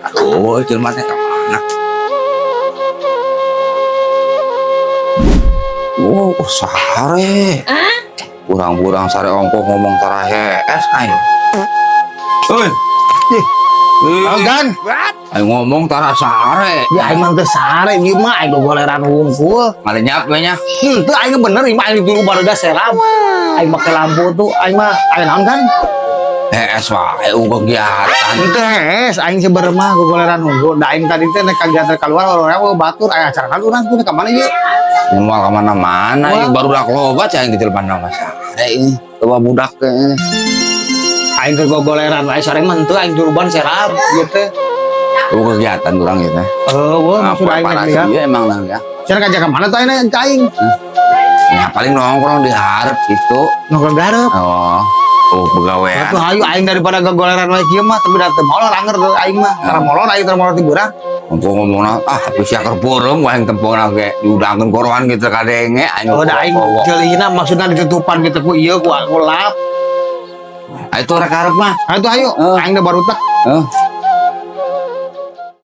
Aduh, jelema teh ka mana? Oh, sare. Burang-burang sare ongkoh ngomong tara hees aing. Heuy. Ih. Ih, Gan, aing ngomong tara sare. Ya aing mah teu sare ieu mah aing gogoleran hungkul. Ngalenyap we nya. Teu aing bener ieu mah aing dulu barudak serap. Aing make lampu tuh aing mah aing naon kan? Hees wae kegiatan. Henteu hees aing sebenarnya mah gogoleran hungkul. Da aing tadi teh nek kagiatan keluar orang batur aya acara kan urang tuh ka mana ieu? Moal ka mana-mana Wah. ieu barudak loba cai di telepon mah sare ini. Loba budak teh. Aing ke gogoleran wae sare mah henteu aing juruban serap ieu teh. Oh, kegiatan urang ieu teh. Heueuh maksud aing Parah nek dia. sih emang lah ya. Cenah ngajak ka mana tuh aing ka aing? Ya paling nongkrong di hareup gitu. Nongkrong di hareup. Oh, oh begawean. Atuh hayu aing daripada gogoleran wae kieu mah tapi da teu molor anger tuh aing mah. Tara molor aing tara molor ti beurang. Engko ngomongna ah tapi sia keur beureum wae tempongna ge diudangkeun korohan gitu kadenge aing. Oh, da aing ceulina maksudna ditutupan gitu ku ieu ku aku lap. Ah, itu rek hareup mah. Ayo tuh ayo, Eh. aing da baru tak. Eh.